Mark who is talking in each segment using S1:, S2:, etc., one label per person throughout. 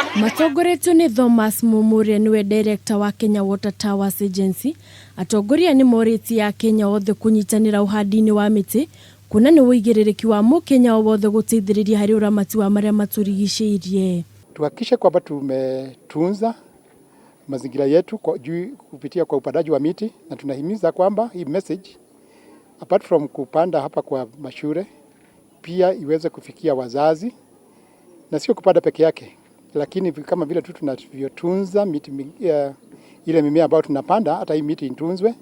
S1: Matongoretio nĩ Thomas Mumu ũrĩa nĩwe director wa Kenya Water Towers Agency, atongoria nĩ morĩtie Akenya othe kũnyitanĩra ũhandi-inĩ wa mĩtĩ kuona nĩ ũigĩrĩrĩki wa mũkenya o wothe gũteithĩrĩria harĩ ũramati wa marĩa matũrigicĩirie.
S2: Tuhakikishe kwamba tumetunza mazingira yetu kwa, juu, kupitia kwa upandaji wa miti na tunahimiza kwamba hii message apart from kupanda hapa kwa mashule pia iweze kufikia wazazi na sio kupanda peke yake, lakini kama vile tu tunavyotunza miti ile mimea ambayo tunapanda, hata hii miti itunzwe.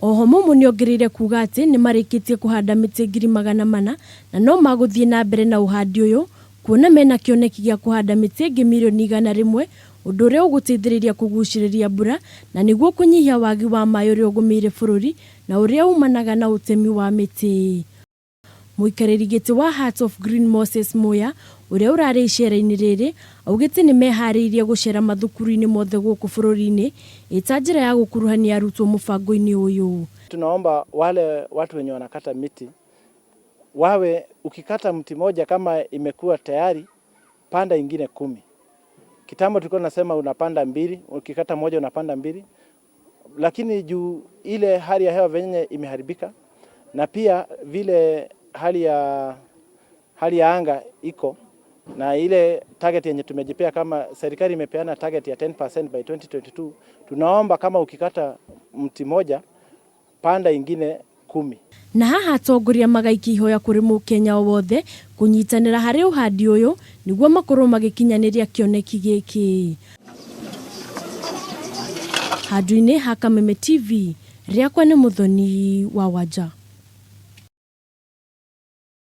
S1: Oho Mumu nĩongereire kuga atĩ nĩmarĩkĩtie kũhanda mĩtĩ 400,000 na no magũthiĩ na mbere na ũhandi ũyũ kuona mena kĩoneki gĩa kũhanda mĩtĩ ĩngĩ 100,000,000 ũndũ ũrĩa ũgũteithĩrĩria kũgucĩrĩria mbura na nĩguo kũnyihia wagi wa maĩ ũrĩa ũgũmĩire bũrũri na ũrĩa umanaga na ũtemi wa mĩtĩ. Mũikarĩri gĩtĩ wa Hearts of Green Moses Muya ũrĩa ũrarĩ icera-inĩ rĩrĩ augĩte nĩ meharĩirie gũcera mathukuru-inĩ mothe gũkũ bũrũri-inĩ ĩta njĩra ya gũkuruhania arutwo mũbango-inĩ ũyũ.
S3: Tunaomba wale watu wenye wanakata miti wawe, ukikata mti moja kama imekuwa tayari, panda ingine 10. Kitambo tulikuwa tunasema unapanda mbili, ukikata moja unapanda mbili, lakini juu ile hali ya hewa venye imeharibika na pia vile hali ya anga iko na ile target yenye tumejipea kama serikali imepeana target ya 10% by 2022, tunaomba kama ukikata mti moja panda ingine 10.
S1: Na haha atongoria magaikia ihoya kũrĩ mũkenya o wothe kũnyitanĩra harĩ ũhandi ũyũ nĩguo makorwo magĩkinyanĩria kĩoneki gĩkĩ. Handũ-inĩ ha Kameme TV, rĩakwa nĩ Mũthoni wa Wanja.